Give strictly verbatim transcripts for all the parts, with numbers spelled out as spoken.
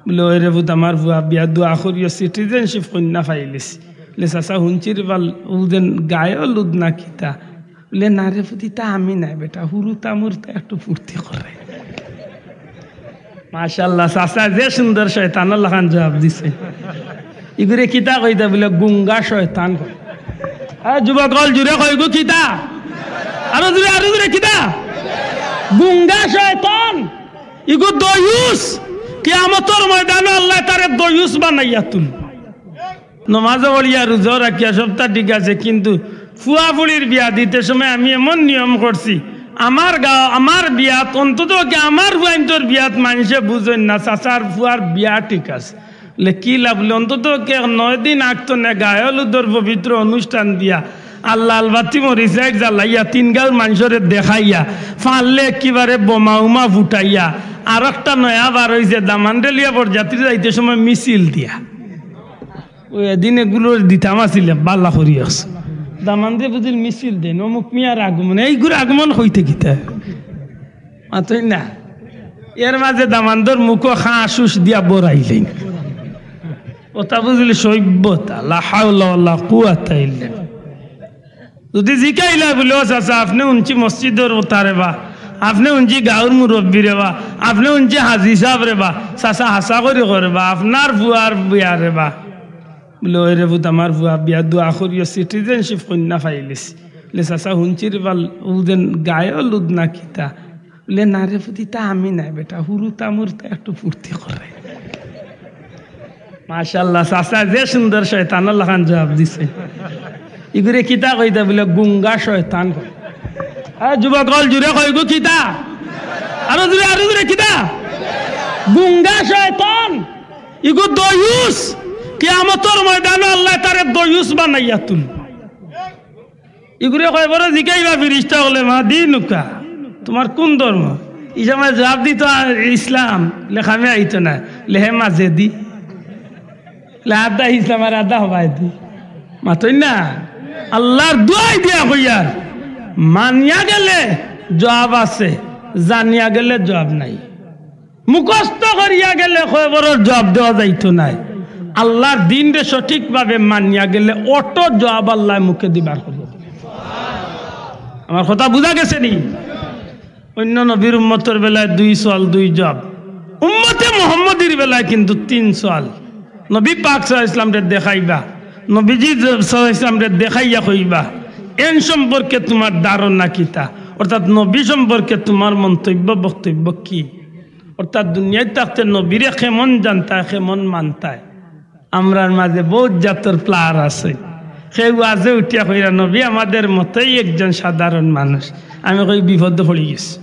বুলে, "ওই রে পুত, আমার ফুয়া বিয়া দোয়া করিও, সিটিজেনশিপ কইন্যা পাইলিছি।" বুলে, "চাচা, হুনছি রে বা, অউ যেন গায়ে হলুদ না কিতা?" বুলে, "না রে পুত, ইতা আমি নায় বেটা, হুরুতা মুরুতা একটু ফুর্তি করে।" মাশাআল্লাহ, চাচা যে সুন্দর শয়তানর লাখান জবাব দিছে। ইগুরে কিতা কইতা? বুলে, "গুঙ্গা শয়তান কয়।" আরে যুবক অকল, জুরে কও, ইগু কিতা? আরো জুরে, আরো জুরে, কিতা? গুঙ্গা শয়তান। ইগু দয়ুস। কিয়ামতর ময়দানো আল্লায় তারে দয়ুস বানাইয়া তুলবা। নমাজও পড়িয়া, রোজাও রাখিয়া, সবতা ঠিক আছে, কিন্তু ফুয়া ফুড়ির বিয়া দিতে সময় আমি এমন নিয়ম করছি, আমার গাঁও, আমার বিয়াত, অন্তত কি আমার ফুয়াইন্তর বিয়াত মানষে বুঝইন না, চাচার ফুয়ার বিয়া ঠিক আছে। বুলে, "কি লাভ?" বুলে, "অন্তত কি নয় দিন আগ থনে গায়ে হলুদর পবিত্র অনুষ্ঠান দিয়া, আর লাল বাতি মরিচ লাইট জ্বালাইয়া, তিন গাঁওর মানষরে দেখাইয়া, পারলে একেবারে বোমা উমা ফুটাইয়া, আর একটা নয়া বার অইছে, দামান্দরে লইয়া বরযাত্রী যাইতে সময় মিছিল দিয়া।" ওই এদিন এগুলোর দিতাম আছিল, বালা করি আছে। দামান্দে বুঝিল মিছিল দেইন, অমুক মিয়ার আগমন, এইগুর আগমন কইতে কিতা? মাতইন না। এর মাঝে দামান্দর মুখো খাঁ শুষ দিয়া বরাইলেন। ওটা বুঝলি সভ্যতা, লা হাওলা ওয়ালা কুওয়াতা ইল্লা। যদি জিকাইলা বুলে, "ও চাচা, আপনে হুনছি মসজিদর ওতা রে বা, আপনে হুনছি গাঁওর মুরব্বি রে বা, আপনে হুনছি হাজি সাব রে বা, চাচা হাছা করি কও রে বা, আপনার ফুয়ার বিয়া রে বা।" বুলে, "ওই রে পুত, আমার ফুয়া বিয়া দোয়া করিও, সিটিজেনশিপ কইন্যা পাইলিছি।" বুলে, "চাচা, হুনছি রে বা, অউ যেন গায়ে হলুদ না কিতা?" বুলে, "না রে পুত, ইতা আমি নায় বেটা, হুরুতা মুরুতা একটু ফুর্তি করে।" মাশাআল্লাহ, চাচা যে সুন্দর শয়তানর লাখান জবাব দিছে। ইগুরে কিতা কইতা? বুলে, "গুঙ্গা শয়তান কয়।" আরে যুবক অকল, জুরে কও, ইগু কিতা? আরো জুরে, আরো জুরে, কিতা? গুঙ্গা শয়তান। ইগু দয়ুস। কিয়ামতর ময়দানো আল্লায় তারে দয়ুস বানাইয়া তুলবা। ইগুরে কয়বরো জিকাইবা ফিরিস্তা অকলে, "মা দিনুকা, তুমার কুন ধর্ম?" ই সময় জবাব দিতো, "আ, ইসলাম।" বুলে, "কামে আইতো না।" বুলে, "হে মাঝেদি।" বুলে, "আধা ইসলাম আর আধা হবায়দি।" মাতইন না। আল্লার দুয়াই দিয়া কইয়ার, মানিয়া গেলে জবাব আছে, জানিয়া গেলে জবাব নাই। মুখস্থ করিয়া গেলে কয়বরর জবাব দেওয়া যাইতো নায়। আল্লার দিনরে সঠিকভাবে মানিয়া গেলে অটো জবাব আল্লায় মুখেদি বার করিয়া দিবা। আমার কথা বুঝা গেছে নি? অইন্য নবীর উম্মতর বেলায় দুই সওয়াল, দুই জবাব। উম্মতে মুহাম্মদীর বেলায় কিন্তু তিন সওয়াল। নবী পাক সাল্লাল্লাহু আলাইহি ওয়াসাল্লামরে দেখাইবা, নবীজি সাল্লাল্লাহু আলাইহি ওয়াসাল্লামরে দেখাইয়া কইবা, "এন সম্পর্কে তুমার ধারণা কিতা?" অর্থাৎ নবী সম্পর্কে তুমার মন্তব্য, বক্তব্য কি? অর্থাৎ দুনিয়াত থাকতে নবীরে কেমন জানতায়, কেমন মানতায়? আমরার মাঝে বউত জাতর player আছে। কেউ ওয়াজে উঠিয়া কইরা, "নবী আমাদের মতোই একজন সাধারণ মানুষ।" আমি কই, "বিপদো পড়ি গেছি।"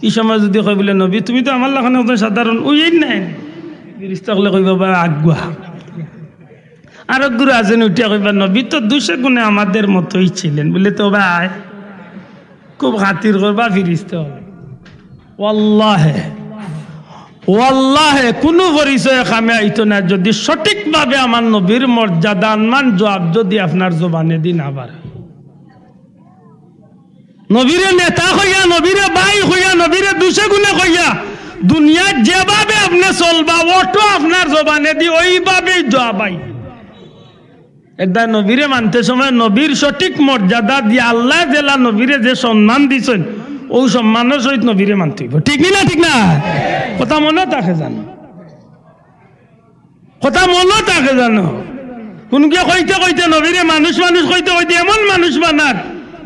ই সময় যদি কই বুলে, "নবী, তুমি তো আমার লাখান একজন সাধারণ, অইন নাই।" ফিরিস্তা অকলে কইবা, "বা আগুয়া।" আরক গুরু আছেন উঠিয়া কইবা, "নবী তো দুষে গুণে আমাদের মতোই ছিলেন।" বুলে, "তো ভাই, খুব খাতির করবা ফিরিস্তা অকলে।" ওয়াল্লাহে, ওয়াল্লাহে, কুনু পরিচয়ে কামে আইতো না, যদি সঠিকভাবে আমার নবীর মর্যাদা আনমান জবাব যদি আপনার জবানেদি না বার অয়। নবীরে নেতা কইয়া, নবীরে ভাই কইয়া, নবীরে দুষে গুণে কইয়া, দুনিয়াত যেভাবে আপনে চলবা, অটো আপনার জবানেদি ওইভাবেই জবাব আইবো। এরদায় নবীরে মানতে সময় নবীর সঠিক মর্যাদা দিয়া আল্লায় যেলা নবীরে যে সম্মান দিছইন, অউ সম্মানর সহিত নবীরে মানতে অইবো। ঠিক নি না? ঠিক না? কথা মনো থাকে জানো? কথা মনো থাকে জানো? কুনুগিয়ে কইতে কইতে নবীরে মানুষ মানুষ কইতে কইতে এমন মানুষ বানার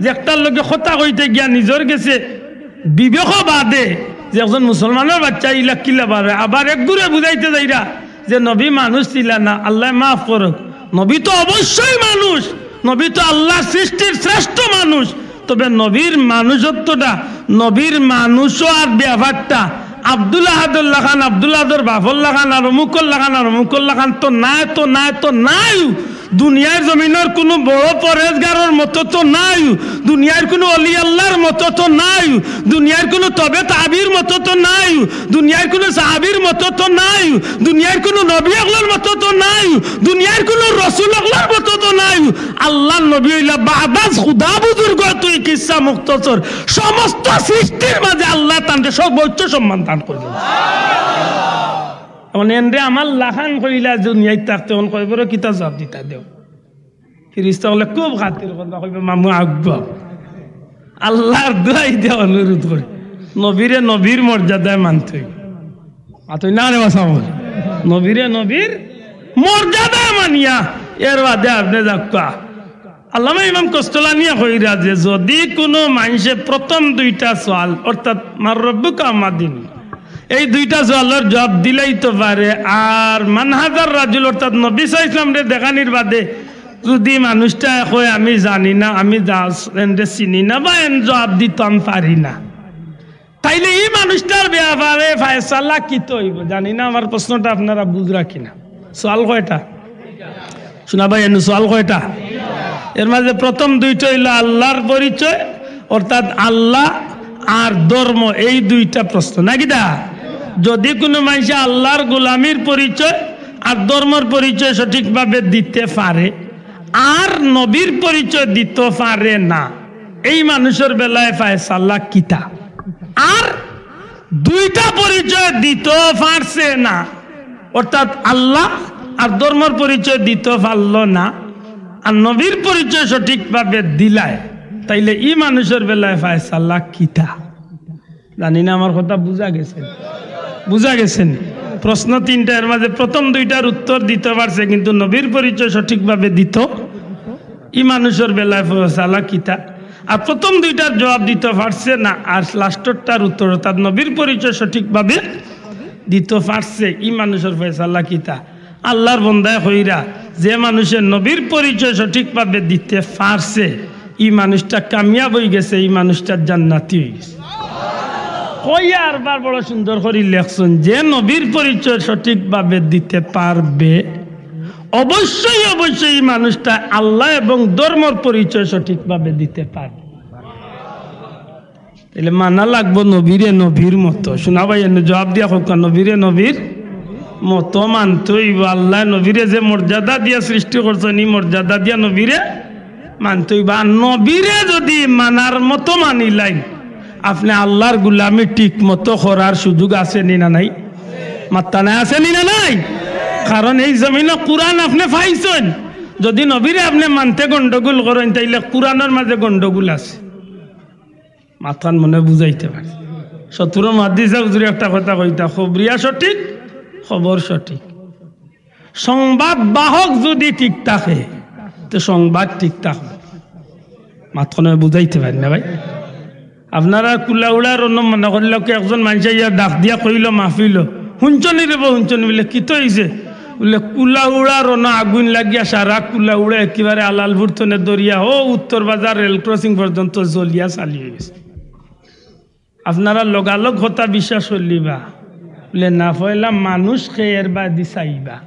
যে একটার লগে কথা কইতে গিয়া নিজর গেছে বিবেকও বাদে যে একজন মুসলমানর বাচ্চা ইলা কিলা বাড়ে। আবার এক গুরে বুঝাইতে যাইরা যে নবী মানুষ ছিলা না, আল্লায় মাফ করউক। নবী তো অবশ্যই মানুষ, নবী তো আল্লার সৃষ্টির শ্রেষ্ঠ মানুষ। তবে নবীর মানুষত্বটা, নবীর মানুষ অওয়ার ব্যাপারটা আব্দুল আহাদর লাখান, আব্দুল আহাদর বাপর লাখান, আর অমুকর লাখান, আর অমুকর লাখান তো নায়, তো নায়, তো নায়। দুনিয়ার জমিনর কুনু বড় পরেজগারর মতো তো নায়, দুনিয়ার কুনু অলি আল্লার মতো তো নায়, দুনিয়ার কুনু তবে তাবির মতো তো নায়, দুনিয়ার কুনু সাহাবির মতো তো নায়, দুনিয়ার কুনু নবী অকলর মতো তো নায়, দুনিয়ার কুনু রসুল অকলর মতো তো নায়। আল্লার নবী অইলা বাদাজ খুদা বুজুর্গ, তুই কিসসা মুখতসর। সমস্ত সৃষ্টির মাঝে আল্লায় তানরে সর্বোচ্চ সম্মান দান করছইন। অখন এনরে আমার লাখান কইলা দুনিয়াত থাকতে, অখন কয়বর কিতা জুয়াব দিতা দেও? ফিরিস্তা অকলে খুব খাতির করবা, কইবা, "মামু আউক্কা।" আল্লার দুয়াই দিয়া অনুরোধ করি, নবীরে নবীর মর্যাদায় মানতে অইবো। মাতইন না রে বাসা বল। নবীরে নবীর মর্যাদায় মানিয়া এর বাদে আপনে যাউক্কা। আল্লামা ইমাম কস্তলানিয়ে কইরা যে যুদি কুনু মানষে প্রথম দুইটা সওয়াল, অর্থাৎ "মান রব্বুকা ওয়া মা দীনুকা", এই দুইটা সওয়ালর জুয়াব দিলাইতো পারে, আর "মান হাযার রাজুল", অর্থাৎ নবী সাল্লাল্লাহু আলাইহি ওয়াসাল্লামরে দেখানির বাদে যুদি মানুষটায় কয়, "আমি জানি না, আমি যা-, এনরে চিনি না বা এন জুয়াব দিতাম পারি না", তাইলে ই মানুষটার বেয়াপারে ফয়সালা কিতা অইবো? জানি না, আমার প্রশ্নটা আপনারা বুঝরা কিনা। সওয়াল কয়টা? শুনা ভাই, এনু সওয়াল কয়টা? এর মাঝে প্রথম দুইটা অইলো আল্লার পরিচয়, অর্থাৎ আল্লা আর ধর্ম, এই দুইটা প্রশ্ন, না কিতা? যুদি কুনু মানষে আল্লার গোলামির পরিচয় আর ধর্মর পরিচয় সঠিকভাবে দিতে পারে, আর নবীর পরিচয় দিতো পারে না, এই মানুষর বেলায় ফয়সালা কিতা? আর দুইটা পরিচয় দিতো পারছে না, অর্থাৎ আল্লা আর ধর্মর পরিচয় দিতো পারলো না, আর নবীর পরিচয় সঠিকভাবে দিলায়, তাইলে ই মানুষর বেলায় ফয়সালা কিতা? জানি না, আমার কথা বুঝা গেছে? বুঝা গেছে নি? প্রশ্ন তিনটা, এর মাঝে প্রথম দুইটার উত্তর দিতো পারছে, কিন্তু নবীর পরিচয় সঠিকভাবে দিতো, ই মানুষর বেলায় ফয়সালা কিতা? আর প্রথম দুইটার জুয়াব দিতো পারছে না, আর লাস্টরটার উত্তর, অর্থাৎ নবীর পরিচয় সঠিকভাবে দিতো পারছে, ই মানুষর ফয়সালা কিতা? আল্লার বন্দায় কইরা, যে মানুষে নবীর পরিচয় সঠিকভাবে দিতে পারছে, ই মানুষটা কামিয়াব অইগেছে, ই মানুষটা জান্নাতি অইগেছে। কইয়া আরবার বড় সুন্দর করি লেখছইন, যে নবীর পরিচয় সঠিকভাবে দিতে পারবে, অবশ্যই, অবশ্যই ই মানুষটা আল্লা এবং ধর্মর পরিচয় সঠিকভাবে দিতে পারবে। তাইলে মানা লাগবো নবীরে নবীর মতো। শুনা ভাই, এনু জুয়াব দিয়া কউক্কা, নবীরে নবীর মতো মানতে অইবো। আল্লায় নবীরে যে মর্যাদা দিয়া সৃষ্টি করছইন, ই মর্যাদা দিয়া নবীরে মানতে অইবো। আর নবীরে যুদি মানার মতো মানিলাইন, আপনে আল্লার গুলামি ঠিক মতো করার সুযোগ আছে নি না নাই? মাত্তা নাই, আছে নি না নাই? কারণ এই জমিনো কুরআন আপনে পাইছইন। যুদি নবীরে আপনে মানতে গন্ডগোল করইন, তাইলে কুরআনর মাঝে গন্ডগোল আছে। মাতখান মনে বুঝাইতে পারি। শত্রু মাদ্রিসা হুজুরে একটা কথা কইতা, "খবরিয়া সঠিক, খবর সঠিক।" সংবাদ বাহক যুদি ঠিক থাকে, তে সংবাদ ঠিক থাকে। মাতখান বুঝাইতে পারি না ভাই। আপনারা কুলাউড়ার অনো মনে করিলাউক্কা, একজন মানষে ইয়া ডাক দিয়া কইলো, মাহফিলো, "হুনছনি রে বা, হুনছনি?" বুলে, "কিতা অইছে?" বুলে, "কুলাউড়ার অনো আগুইন লাগিয়া সারা কুলাউড়া একেবারে আলালপুর থনে ধরিয়া ও উত্তর বাজার রেল ক্রসিং পর্যন্ত জ্বলিয়া ছালি অইগেছে।" আপনারা লগালগ কথা বিশ্বাস করলিবা? বুলে, "না, পয়লা মানুষ কে এর বাদে চাইবা।"